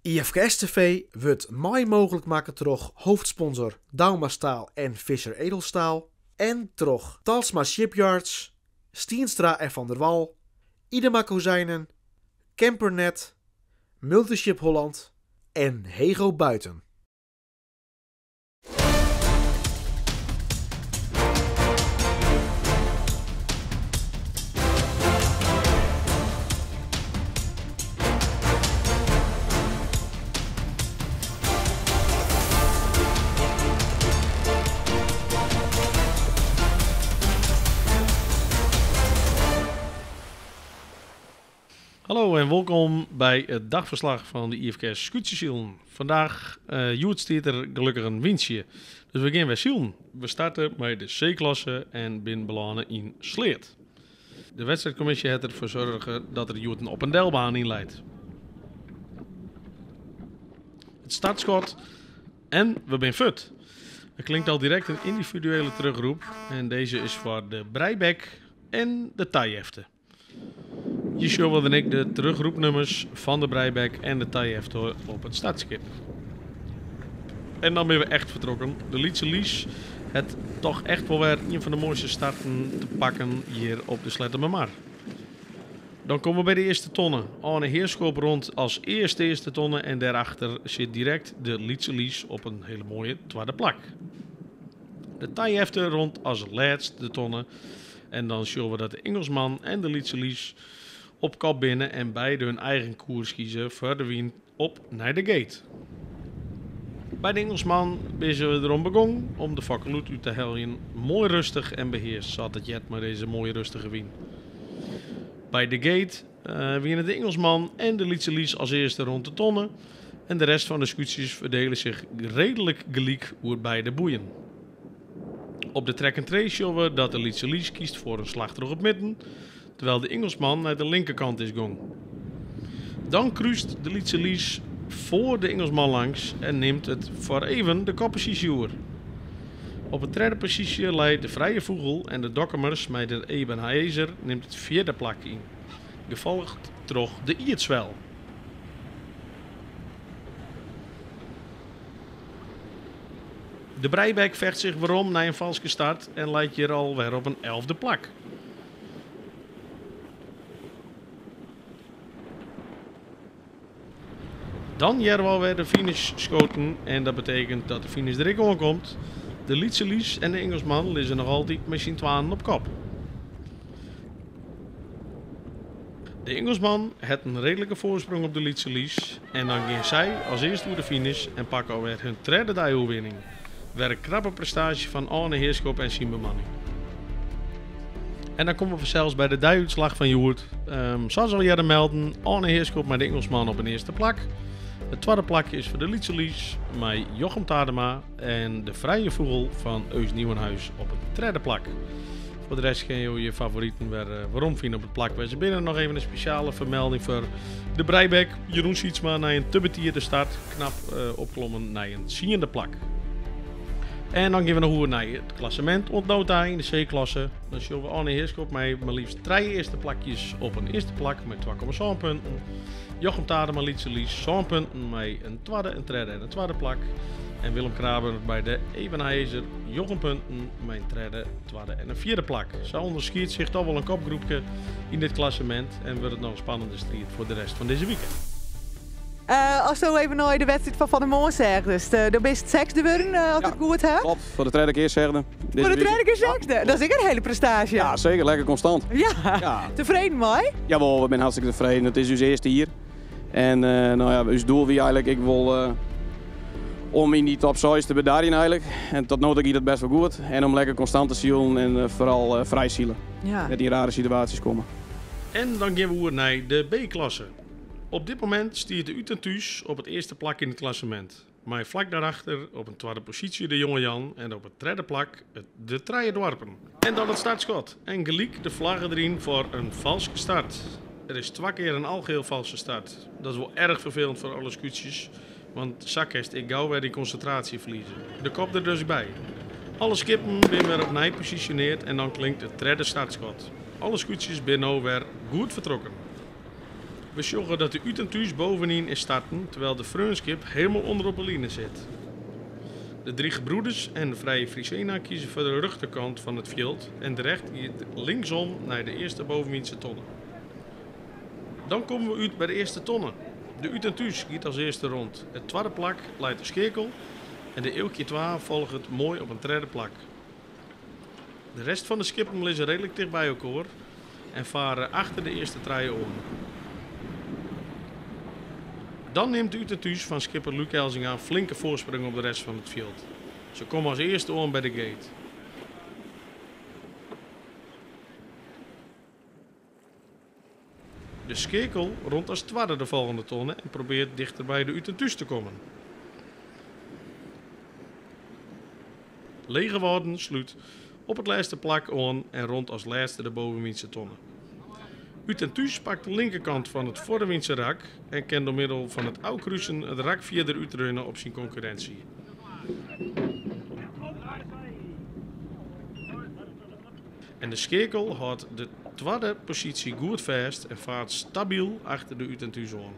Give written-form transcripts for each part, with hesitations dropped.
IFKS TV wurdt mei mooglik makke troch hoofdsponsor Douma Staal en Visser Edelstaal en troch Talsma Shipyards, Stienstra en Van der Wal, Idema Kozijnen, Campernet, Multiship Holland en Hego Buiten. Hallo en welkom bij het dagverslag van de IFKS Skûtsjesilen. Vandaag, uh, stiet der gelokkich in wyntsje. Dus we gean wer silen. We starte mei de C-klasse en bin belâne yn Sleat. De wedstriidkommisje hat derfoar soarge dat der hjoed in op en delbaan yn leit. It startskot en we binne fuort. Er klinkt al direct een individuele terugroep en deze is foar de Breibek en de Tajefte. Hjir sjogge we dan ek de terugroepnummers fan de Breibek en de Tajefte op it startskip. En dan binne we echt fertrokken. De Lytse Lies hat toch echt wol wer ien fan de moaiste starten te pakken hjir op de Sleattemermar. Dan komme we by de earste tonne. Arne Heerschop rint as earste earste tonne en dêrachter sit direkt de Lytse Lies op in hiele moaie twadde plak. De Tajefte rint as lêste de tonne en dan sjogge we dat de Ingelsman en de Lytse Lies op kop binne en beide hun eigen koers kieze foar de wyn op nei de gate. By de Ingelsman binne se derom begûn om de fokkelút út te heljen. Moai rêstich en behearst sa't it heart mei dizze moaie rêstige wyn. By de gate wiene de Ingelsman en de Lytse Lies as earste rûn de tonne en de rest fan de skûtsjes ferdiele sich reedlik gelyk oer beide boeien. Op de track and trace sjogge we dat de Lytse Lies kiest foar in slach troch it midden, terwyl de Ingelsman nei de linkerkant is gong. Dan krúst de Lytse Lies foar de Ingelsman langs en nimt it foar even de kopposysje oer. Op 'e tredde posysje leit de Frije Fûgel en de Dokkumers mei de Ebenhaëzer nimt it fjirde plak yn, gefolgd troch de Ierdswel. De Breibek fecht sich werom nei in falske start en leit hjir al wer op in elfde plak. Dan hearre we alwer de finishskoten en dat betekent dat de finish der ek oankomt. De Lytse Lies en de Ingelsman lizze noch altyd mei syn twaen op kop. De Ingelsman hat in reedlike foarsprong op de Lytse Lies en dan gean sy as earste oer de finish en pakke alwer hun tredde deioerwinning. Wer in knappe prestaasje fan Arne Heerschop en syn bemanning. En dan komme we fansels by de deiútslach fan hjoed. Sa as al earder melden, Arne Heerschop mei de Ingelsman op in earste plak. It twadde plak is foar de Lytse Lies mei Jochem Tadema en de Frije Fûgel fan Eus Nieuwenhuis op it tredde plak. Foar de rest kinne jo je favoriten wer werom fine op it plak wêr't se binne. Noch even in spesjale fermelding foar de Breibek. Jeroen Sietsma nei in te betiide start knap opklommen nei in tsiende plak. En dan gean we noch oer nei it klassemint oant no ta yn de C-klasse. Dan sjogge we Arne Heerschop mei mar leafst trije earste plakjes op in earste plak mei 2,7 punten. Jochem Tadema Lytse Lies 7 punten mei in twadde, in tredde en in twadde plak. En Willem Kramer by de Ebenhaëzer njoggen punten mei in tredde, twadde en in fjirde plak. Sa ûnderskiedt sich toch wol in kopgroepke yn dit klassemint en wurdt it noch in spannende striid foar de rest fan dizze wike. Asto even nei de wedstriid fan fan 'e moarn seachst, do bist sechsde wurden, as ik it goed ha. Klopt, foar de tredde kear sechsde. Foar de tredde kear sechsde? Dat is ek in hiele prestaasje. Ja, seker. Lekker konstant. Ja. Tefreden mei? Jawol, we binne hartstikke tefreden. It is ús earste jier. En no ja, ús doel wie eigenlik ek wol om yn dy top 6 te bedarjen eigenlik. En tot no ta giet dat best wol goed. En om lekker konstant te silen en foaral frij sile. Ja. Net yn rare situaasjes komme. En dan gean we oer nei de B-klasse. Op dit momint stiet de Ut en Thús op it earste plak yn it klassemint. Mei flak dêrachter op in twadde posysje de Jonge Jan en op it tredde plak de Trije Doarpen. En dan it startskot en gelyk de flagge deryn foar in falske start. Der is twa kear in algeheel falske start. Dat is wol erch ferfelend foar alle skûtsjes, want sa kinst ek gau wer dyn konsintraasje ferlieze. De kop der dus by. Alle skippen binne wer opnij posisjoneard en dan klinkt it tredde startskot. Alle skûtsjes binne no wer goed fertrokken. We sjogge dat de Ut en Thús bovenyn is starten, terwijl de Freonskip helemaal onder op de line sit. De Drie Gebroeders en de Vrije Frisena kiezen voor de rechterkant van het veld en de recht gaat linksom naar de eerste bovenwindse tonne. Dan komen we uit bij de eerste tonne. De Ut en Thús giet als eerste rond. Het tweede plak leidt de Skekel en de Eelkje 2 volgt het mooi op een derde plak. De rest van de skippen liggen redelijk dicht bij elkaar en varen achter de eerste treien om. Dan neemt de Ut en Thús van skipper Luc Elzinga een flinke voorsprong op de rest van het veld. Ze komen als eerste om bij de gate. De Skekel rond als tweede de volgende tonne en probeert dichter bij de Ut en Thús te komen. Legewouden sluit op het laatste plak aan en rond als laatste de bovenwindse tonne. Ut en Thús pakt de linkerkant van het voorwindse rak en kan door middel van het oudkruisen het rak verder uitrunnen op zijn concurrentie. En de Skekel houdt de tweede positie goed vast en vaart stabiel achter de Ut en Thús aan.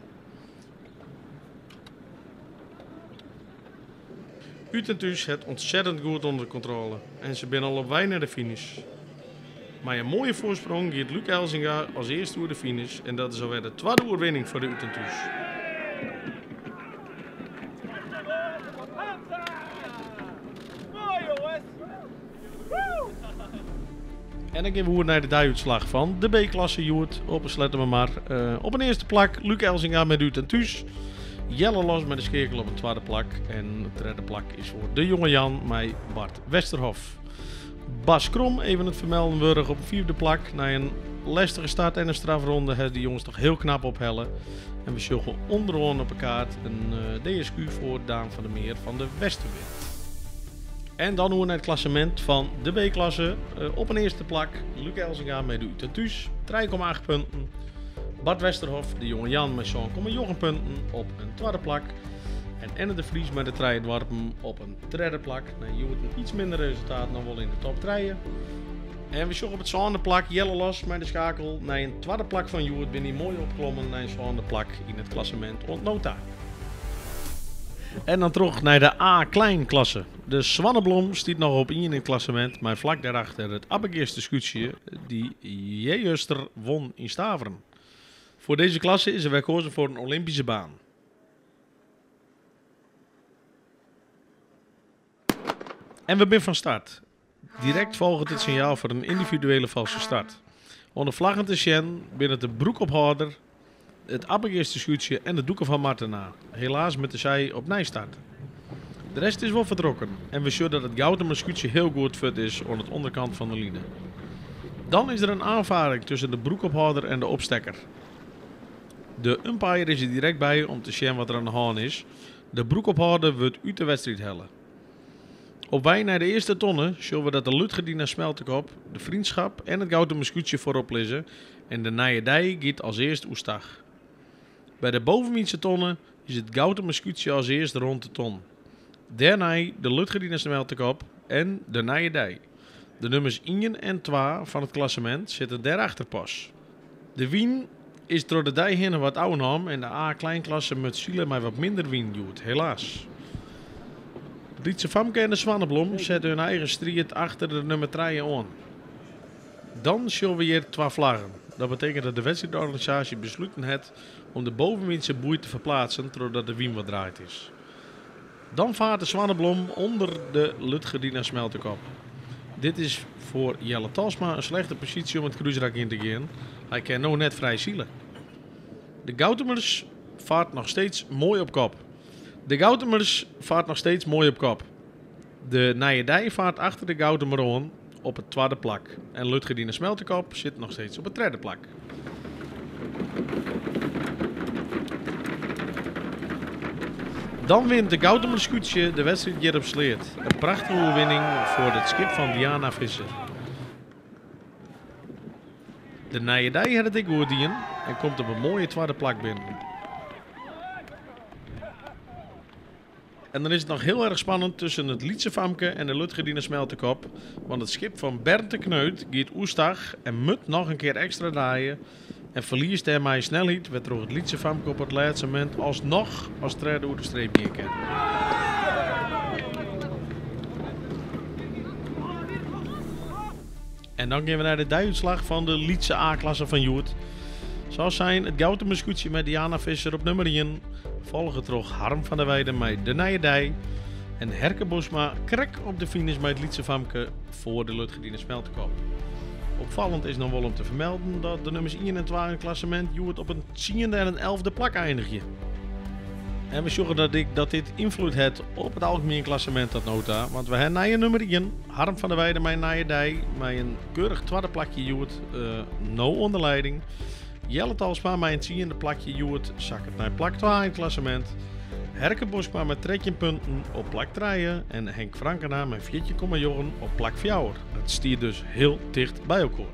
Ut en Thús het ontzettend goed onder controle en ze zijn al op weg naar de finish. Maar een mooie voorsprong gaat Luc Elzinga als eerste door de finish en dat is alweer de tweede overwinning voor de Ut en Thús. En dan gaan we naar de duitslag van de B-klasse Joert. Op sletten we maar. Op een eerste plak Luc Elzinga met Ut en Thús. Jelle Los met de Skekel op een tweede plak. En de derde plak is voor de jonge Jan met Bart Westerhof. Bas Krom, even het vermelden wurg op vierde plak. Na een lastige start en een strafronde hebben de jongens toch heel knap ophellen. En we zullen onderaan op de kaart een DSQ voor Daan van der Meer van de Westerwind. En dan hoe naar het klassement van de B-klasse. Op een eerste plak Luc Elzinga met de Ut en Thús, 3,8 punten. Bart Westerhof, de jonge Jan met zo'n 0,9 punten op een tweede plak. En Enne de Vries met de Trijendwarpen op een derde plak. Nou, je moet een iets minder resultaat dan wel in de top 3. En we zoeken op het zesde plak Jelle Los met de schakel. Naar een tweede plak van Joert ben hij mooi opgeklommen naar een zesde plak in het klassement ontnota. En dan terug naar de A-klein klasse. De Zwanneblom stiet nog op 1 in het klassement, maar vlak daarachter het Abbegeerste scootje die Jejuster won in Staveren. Voor deze klasse is er weer gekozen voor een Olympische baan. En we zijn van start. Direct volgt het signaal voor een individuele valse start. Onder vlaggen te zien binnen de broekophouder, het Abbegeerste schuurtje en de doeken van Martena. Helaas met de zij opnieuw starten. De rest is wel vertrokken en we zien dat het gouden schuurtje heel goed fut is aan het onderkant van de line. Dan is er een aanvaring tussen de broekophouder en de opstekker. De umpire is er direct bij om te zien wat er aan de hand is. De broekophouder wordt uit de wedstrijd hellen. Op wij naar de eerste tonne zullen we dat de Lutgerdina Smeltekop, de vriendschap en het gouden schuurtje voorop liggen en de Nijedij giet als eerst oestag. Bij de bovenwiense tonne is het gouden schuurtje als eerst rond de ton. Daarna de Lutgerdina Smeltekop en de Nijedij. De nummers 1 en 2 van het klassement zitten daarachter pas. De wien is door de dij heen wat ouder en de A-kleinklasse met zielen maar wat minder wien doet, helaas. Rietse Famke en de Zwanneblom zetten hun eigen strijd achter de nummer 3 aan. Dan zullen we hier 2 vlaggen. Dat betekent dat de wedstrijdorganisatie besloten het om de bovenwindse boei te verplaatsen doordat de wien wat draait is. Dan vaart de Zwanneblom onder de Lutgerdina Smeltekop. Dit is voor Jelle Talsma een slechte positie om het kruisrak in te gaan. Hij kan nou net vrij zielen. De Goutemers vaart nog steeds mooi op kop. De Goutemers vaart nog steeds mooi op kop. De Nijedij vaart achter de Goutemer aan op het tweede plak. En Lutgerdina Smeltekop zit nog steeds op het derde plak. Dan wint de Goutemer Scootje de wedstrijd hier op Sleert. Een prachtige overwinning voor het schip van Diana Visser. De Nijedij had het ik goed in en komt op een mooie tweede plak binnen. En dan is het nog heel erg spannend tussen het Lietse Famke en de Lutgerdina Smeltekop. Want het schip van Bernd de Kneut giet oestag en mut nog een keer extra draaien. En ferliest dêrmei snelheid, wêrtroch it lytse famke op it lêste momint alsnoch as tredde oer de streep gean kin. En dan gean we nei de deiútslach fan de lytse A-klasse fan hjoed. Sa sein, it Goutumer skûtsje mei Diana Visser op nummer ien, folge troch Harm van der Weijden mei De Nije Dei en Herke Bosma krekt op de finish mei it lytse famke foar de Lutgerdine Smeltekop. Opfallend is noch wol om te fermelden dat de nummers ien en twa yn it klassemint hjoed op in tsiende en in elfde plak einigje. En we sjogge dat ik dat dit ynfloed hat op it algemien klassemint tot no ta, want we ha nije nummer ien, Harm van der Weijden mei Nije Dei, mei in keurich twadde plakje hjoed no oan de leiding. Jelle Talsma mei in tsiende plakje hjoed sakket nei plak twa yn it klassemint. Herke Bosma mei 13 punten op plak trije en Henk Frankena mei 14,9 op plak fjouwer. Dat stiet dus heel ticht by elkoar.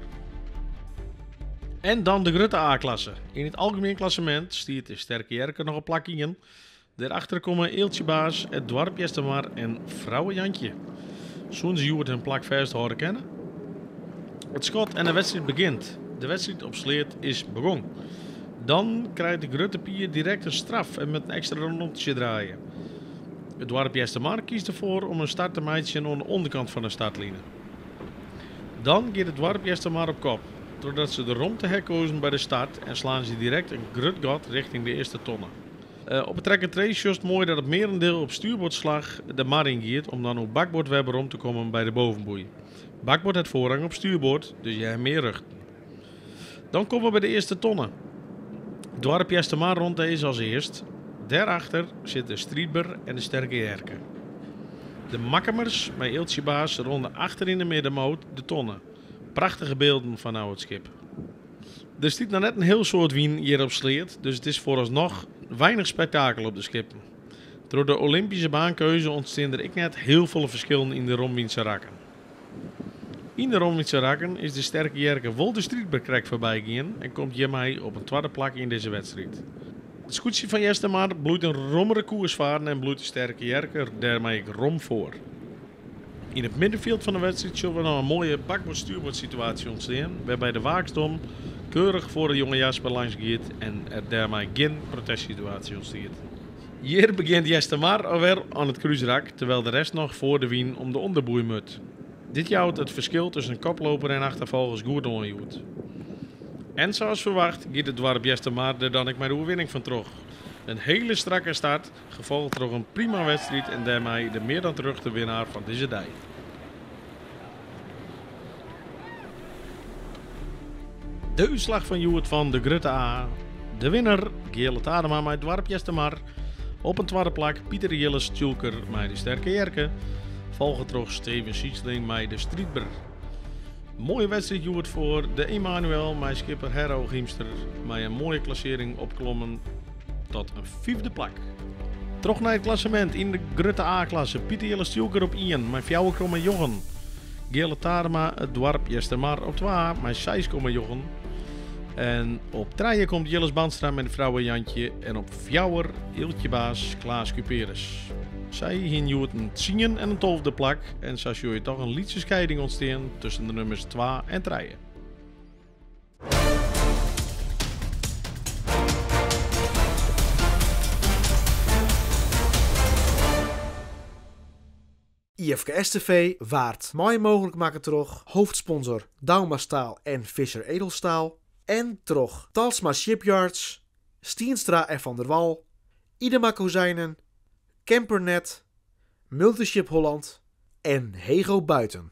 En dan de grutte A-klasse. Yn it algemien klassemint stiet de Sterke Jerke noch op plak ien. Dêrachter komme Eeltsje Baas, it doarp Eastermar en Frouwe Jantje. Soene se hjoed hun plak fêsthâlde kinne? It skot en de wedstriid begjint. De wedstriid op Sleat is begong. Dan krijt de Grutte Pier direkt in straf en moat in ekstra rûntsje draaie. It doarp Eastermar kiest derfoar om in start te meitsjen oan de ûnderkant fan de startline. Dan giet it doarp Eastermar op kop, trochdat se de romte ha kozen by de start en slaan se direkt in grut gat rjochting de earste tonne. Op 'e track and trace sjochst moai dat it mearendeel op stuurboardslach de mar yn giet om dan oer bakboard wer werom te kommen by de bovenboei. Bakboard hat foarrang op stuurboard, dus je ha mear ruchten. Dan komme we by de earste tonne. Doarp Eastermar rûnt dizze as earst. Dêrachter sit de Striidber en de Sterke Jerke. De Makkumers mei Eeltsje Baas ronde achter yn de middenmoot de tonne. Prachtige bylden fanôf it skip. Der stiet noch net in hiel soad wyn hjir op Sleat, dus it is foaralsnoch weinich spektakel op de skippen. Troch de Olympyske baankeuze ûntstean der ek net hiel folle ferskillen yn de romwynse rakken. Yn de romwynse rakken is de Sterke Jerke wol de Striidber krekt foarby gien en komt hjirmei op in twadde plak yn dizze wedstriid. It skûtsje fan Eastermar bliuwt in rommere koers faren en bliuwt de Sterke Jerke dêrmei ek rom foar. Yn it middenfjild fan de wedstriid sjogge we noch in moaie bakboard-stuurboard situaasje ûntstean, wêrby de Waaksdom keurich foar de Jonge Jasper langs giet en er dêrmei gjin protestsituaasje ûntstiet. Hjir begjint Eastermar alwer oan it krúsrak, terwyl de rest noch foar de wyn om de ûnderboei moat. Dit jout it ferskil tusken koploper en achterfolgers goed oan hjoed. En sa as ferwacht giet it doarp Eastermar der dan ek mei de oerwinning fan troch. In hele strakke start, gefolgd troch in prima wedstriid en dêrmei de mear dan terjochte winnaar fan dizze dei. De útslach fan hjoed fan de Grutte A. De winner, Geale Tadema mei Doarp Eastermar. Op in twadde plak Pieter Jilles Tjoelker mei de Sterke Jerke. Folge troch Steven Sietsling mei de Striidber. Moaie wedstriid hjoed foar de Emanuel mei skipper Herro Giemster mei in moaie klassearring opklommen tot in fyfde plak. Troch nei it klassemint yn de Grutte A-klasse, Pieter Jilles Tjoelker op ien mei 4,9. Geale Tadema it doarp Eastermar op twa mei 6,9. En op trije komt Jilles Bandstra mei de Frouwe Jantje en op fjouwer Eeltje Baas Klaas Cuperus. Sy hiene hjoed in tsien en in tolfde plak en sa sjogge je toch in lytse skeiding ûntstean tusken de nummers twa en trije. IFKS TV waard mei mooglik makke troch hoofdsponsor Douma Staal en Visser Edelstaal en troch Talsma Shipyards, Stienstra en Van der Wal, Idema Kozijnen, Campernet, Multiship Holland en Hego Buiten.